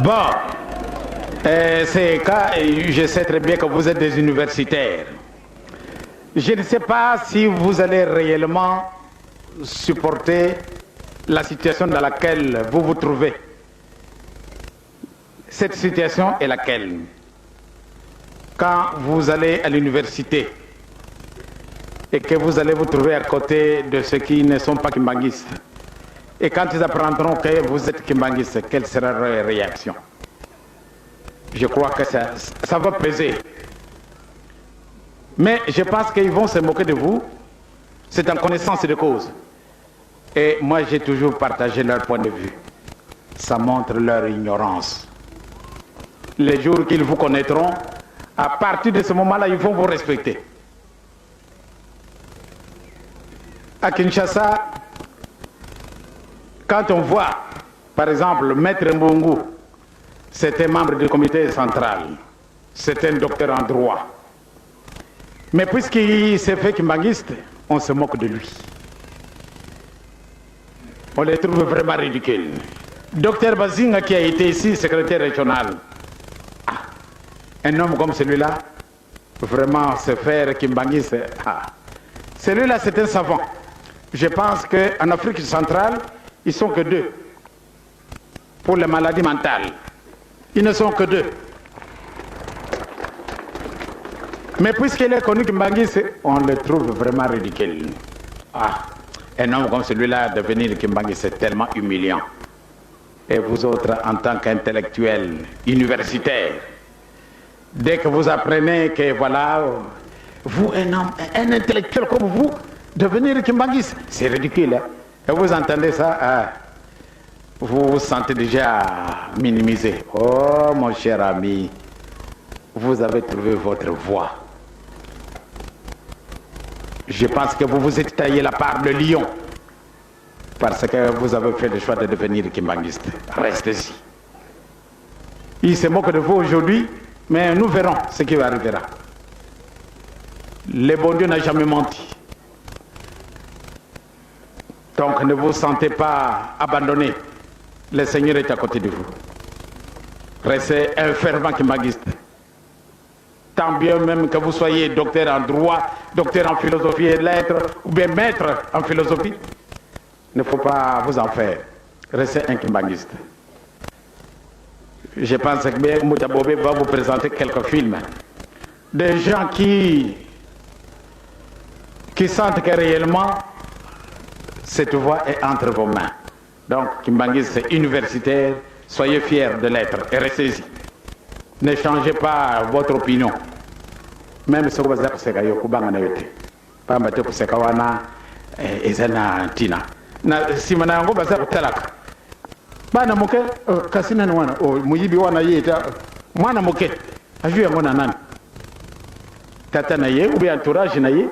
Bon, c'est cas, je sais très bien que vous êtes des universitaires. Je ne sais pas si vous allez réellement supporter la situation dans laquelle vous vous trouvez. Cette situation est laquelle? Quand vous allez à l'université et que vous allez vous trouver à côté de ceux qui ne sont pas kimbanguistes, et quand ils apprendront que vous êtes kimbanguiste, quelle sera leur réaction? Je crois que ça va peser. Mais je pense qu'ils vont se moquer de vous. C'est en connaissance de cause. Et moi, j'ai toujours partagé leur point de vue. Ça montre leur ignorance. Les jours qu'ils vous connaîtront, à partir de ce moment-là, ils vont vous respecter. À Kinshasa, quand on voit, par exemple, Maître Mbungu, c'était membre du comité central, c'était un docteur en droit. Mais puisqu'il s'est fait kimbanguiste, on se moque de lui. On le trouve vraiment ridicule. Docteur Bazinga qui a été ici secrétaire régional. Ah, un homme comme celui-là, vraiment se faire kimbanguiste. Ah. Celui-là, c'est un savant. Je pense qu'en Afrique centrale, ils ne sont que deux. Pour les maladies mentales. Ils ne sont que deux. Mais puisqu'il est connu kimbanguiste, on le trouve vraiment ridicule. Ah, un homme comme celui-là, devenir kimbanguiste, c'est tellement humiliant. Et vous autres, en tant qu'intellectuels, universitaires, dès que vous apprenez que voilà, vous, un homme, un intellectuel comme vous, devenir kimbanguiste, c'est ridicule. Hein? Et vous entendez ça, ah, vous vous sentez déjà minimisé. Oh, mon cher ami, vous avez trouvé votre voie. Je pense que vous vous êtes taillé la part de lion parce que vous avez fait le choix de devenir kimbanguiste. Restez-y. Il se moque de vous aujourd'hui, mais nous verrons ce qui va arriver. Le bon Dieu n'a jamais menti. Donc ne vous sentez pas abandonné. Le Seigneur est à côté de vous. Restez un fervent kimbanguiste. Tant bien même que vous soyez docteur en droit, docteur en philosophie et lettres, ou bien maître en philosophie, il ne faut pas vous en faire. Restez un kimbanguiste. Je pense que Moutabobé va vous présenter quelques films. Des gens qui sentent que réellement, cette voie est entre vos mains. Donc, kimbanguiste universitaire, soyez fiers de l'être et restez-y. Ne changez pas votre opinion. Même si vous avez koseka yo kubanga na yo te. Pamba te koseka wana, eza na ntina. Na nsima na yango baza kotalaka. Bana moke, kasi nani wana? Oh, moyibi wana ye eta mwana moke. Azwi yango na nani? Tata na ye ou bien entourage na ye?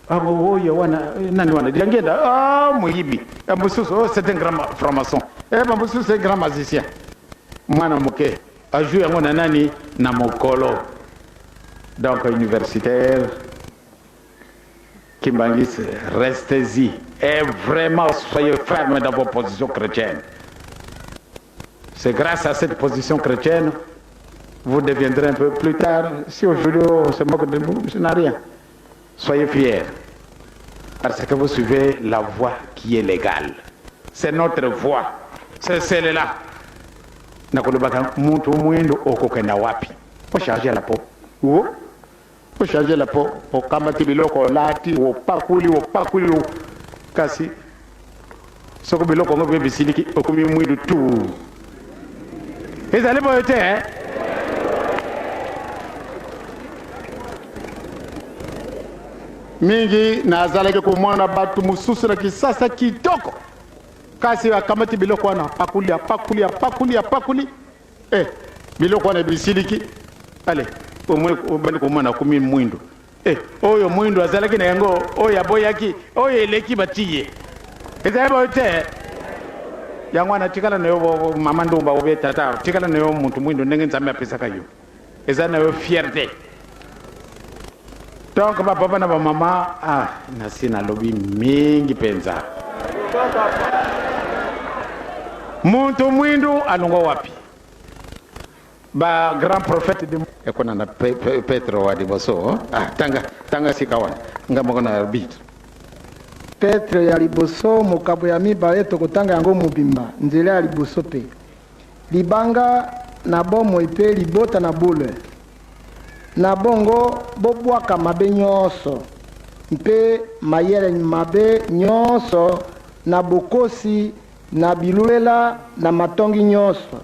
Ah, oh, oyo wana, nani wana? Diangenda, ah, moyibi. Ah, mosusu, oh, c'est un grand franc-maçon. Eh, ba mosusu, c'est un grand magicien. Mwana moke. Azwi yango na nani? Na mokolo. Donc, universitaire, kimbanguiste, restez-y. Et vraiment, soyez ferme dans vos positions chrétiennes. C'est grâce à cette position chrétienne, vous deviendrez un peu plus tard. Si aujourd'hui on se moque de vous, ce n'est rien. Soyez fiers. Parce que vous suivez la voie qui est légale. C'est notre voie. C'est celle-là. Nakolobaka mutu mwindo okokenda wapi? Ocharge la peau. Wo? Ocharge la peau. Okamati biloko olati, opakuli, opakuli, o. Kasi soko biloko ngo bisiliki okomi mwindu tu. Ezali boye te, hein? Mingi nazalaki komona bato mosusu na Kisasa kitoko. Kasi akamati biloko wana, apakuli, apakuli, apakuli, apakuli. Biloko wana bisiliki. Allez, omoni obandi komona akomi mwindu. Oyo mwindu azalaki na yango, oyo aboyaki, oyo eleki batiye. Ezali boye te. Yango wana tikala na yo mama ndumba obe tata, tikala na yo mutu mwindu ndenge Nzambe apesaka yo. Eza na yo fierté. Donc ba papa na ba mama, ah, nasi nalobi mingi penza. Muntu mwindu alongwa wapi? Ba grand prophète de ekona na Petro wa liboso. Ah, tanga tanga sika wana nga moko na arbitre. Petro ya liboso mokapo ya mibale, tokotanga yango mobimba. Nzela ya liboso mpe libanga na bomoi mpe libota na bule. Na bongo bobwaka mabe nyonso mpe mayele mabe nyonso na bokosi na bilulela na matongi nyonso.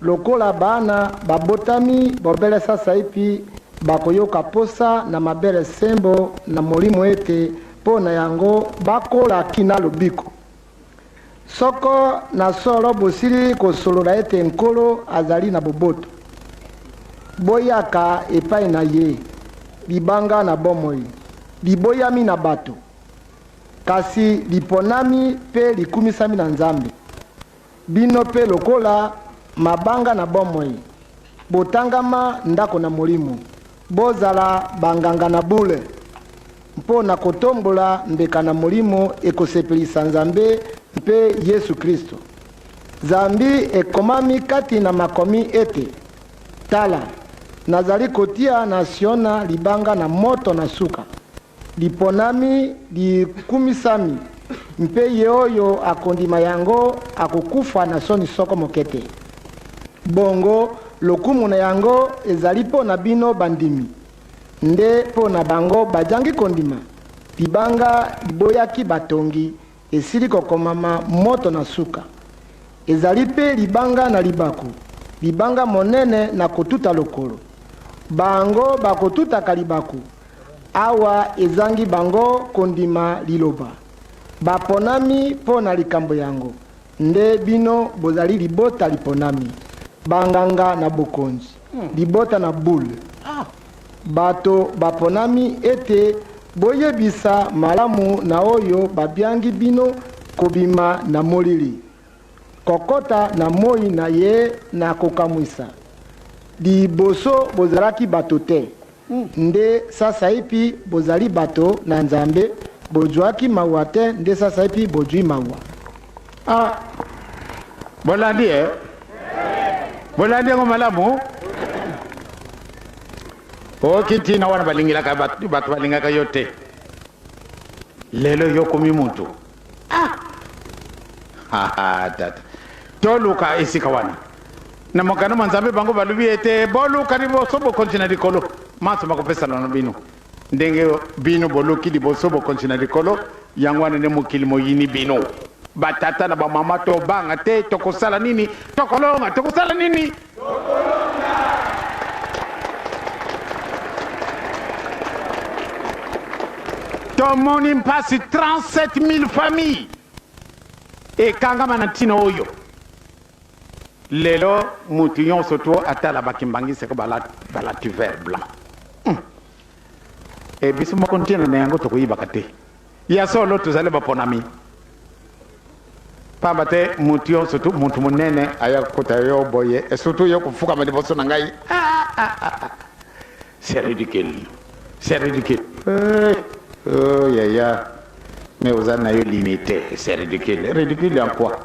Lokola bana babotami bobele sasaipi bakoyoka posa na mabele sembo na molimo ete mpo na yango bakola kina lobiko. Soko na solo bosili kosolola ete Nkolo azali na boboto, boyaka epai na ye, libanga na bomoi, liboyami na bato, kasi liponami mpe likumisami na Nzambe. Bino mpe lokola mabanga na bomoi, botangama ndako na molimo, bozala banganga na bule, mpo na kotombola mbeka na molimo ekosepelisa Nzambe mpe Yesu Kristo. Zambi ekomami kati na makomi ete, Tala, nazali kotia na Siona libanga na moto na suka, liponami, likumisami, mpe ye oyo akondima yango akokufa na soni soko moke te. Bongo lokumu na yango ezali mpo na bino bandimi, nde mpo na bango bajangi kondima, libanga liboyaki batongi esili kokomama moto na suka. Ezali mpe libanga na libaku, libanga monene na kotuta lokolo. Bango bakotutaka libaku, awa ezangi bango kondima liloba. Baponami mpo na likambo yango, nde bino bozali libota liponami, banganga na bokonzi, libota na bule, bato baponami ete boyebisa malamu na oyo babiangi bino kobima na molili, kokota na moi na ye na kokamwisa. Liboso bozalaki bato te, nde sasaipi bozali bato na Nzambe, bozwaki mawa te, nde sasaipi bozwi mawa. Ah, bolandi e? Bolandi yango malamu? Oki ntina wana balingilaka bato, bato balingaka yo te. Lelo yo komi mutu. Ah! Ha, tata. Toluka esika wana. Na mokanda mwa Nzambe bango balobi ete boluka liboso bokonzi na likolo, manso makopesana na bino. Ndenge bino boluki liboso bokonzi na likolo, yango wana nde mokili moyini bino. Batata na bamama, tobanga te, tokosala nini? Tokolonga, tokosala nini? Tomoni mpasi 37 000 familles ekangama na ntina oyo. Lelo mutu nyonso to atala bakimbangisi ko balati vert blanc. E biso moko ntina na yango tokoyibaka te. Ya solo tozali baponami. Pamba te mutu nyonso tu mutu monene aya kokuta yo boye, et surtout yo kofukama liboso na ngai. Ah, ah, ah, ah. C'est ridicule. C'est ridicule. Eh, oh, yaya. Mais oza na yo limité. C'est ridicule. Ridicule en quoi?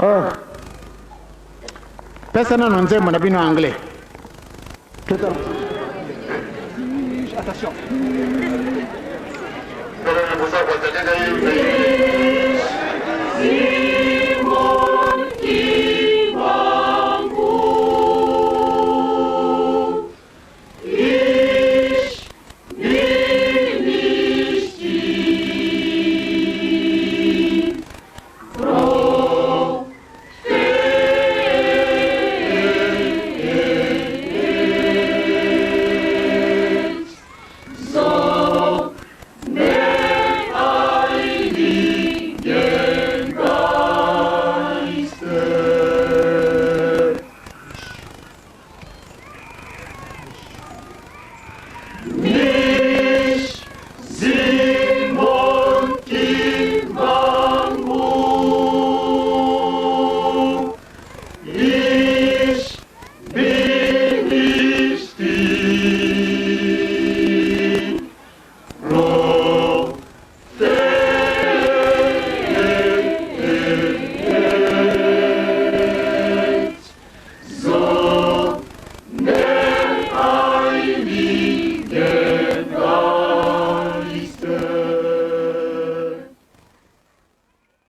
Oh. Pesa nano nzembo na bino anglais. Attention.